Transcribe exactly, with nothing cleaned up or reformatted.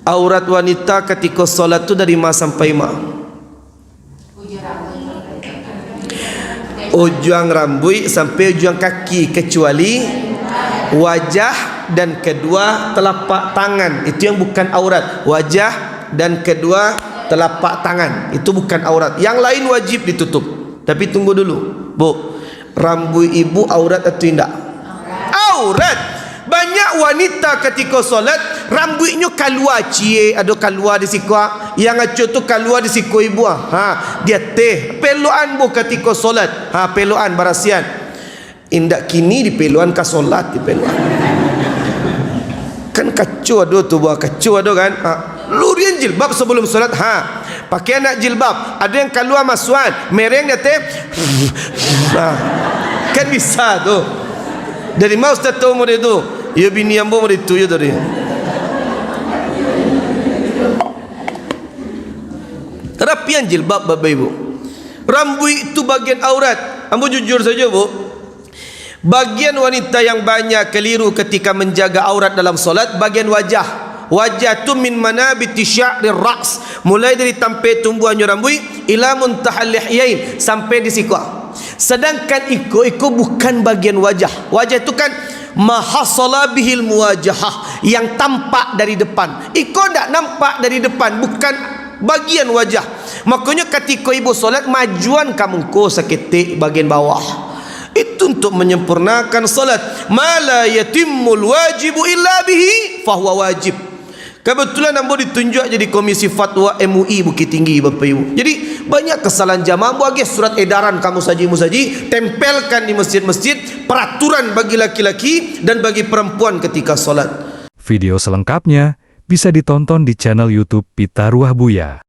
Aurat wanita katiko solat tu dari ma sampai ma? Ujuang rambuik sampai ujuang kaki, kecuali wajah dan kedua telapak tangan. Itu yang bukan aurat. Wajah dan kedua telapak tangan. Itu bukan aurat. Yang lain wajib ditutup. Tapi tunggu dulu, Bu. Rambuik ibu aurat atau indak? Aurat. Banyak wanita katiko solat, rambuiknyo kalua ciek, ado kalua di siko, yang acok tu kalua di siko ibu, ah. Ha, di ateh. Pelokan, Bu, katiko solat. Ha, pelokan, barasian. Indak kini dipelokan ka solat, dipelokan. Kan kaco ado tu, Bu, kaco ado kan? Ha. Lurian jilbab sabalum solat, ha. Pakai nak jilbab, ado yang kalua masuakan, mereng di ateh. Ha. Kan bisa tu. Dari ma ustaz tahu model tu? Iyo, bini ambo model tu yo tadi. Rapian jilbab, Bapak Ibu. Rambuik tu bagian aurat. Ambo jujur sajo, Bu. Bagian wanita yang banyak keliru ketika menjaga aurat dalam solat, bagian wajah. Wajah tu min manabiti sya'rir ra's, mulai dari tampek tumbuahnyo rambuik, ila muntahal lihyain, sampai di siko. Sedangkan iko, iko bukan bagian wajah. Wajah tu kan ma hasala bihil muwajahah, yang tampak dari depan. Iko ndak nampak dari depan, bukan bagian wajah. Makonyo katiko ibu solat, majuan ka muko saketek bagian bawah. Itu untuk menyempurnakan solat. Ma la yatimmul wajibu illa bihi, fahuwa wajib. Kebetulan ambo ditunjuak jadi Komisi Fatwa M U I Bukittinggi, Bapak Ibu. Jadi, banyak kesalahan jamaah. Ambo agih surat edaran ka musajik-musajik, tempelkan di masjid-masjid, peraturan bagi laki-laki dan bagi perempuan ketika solat. Video selengkapnya bisa ditonton di channel YouTube Pitaruah Buya.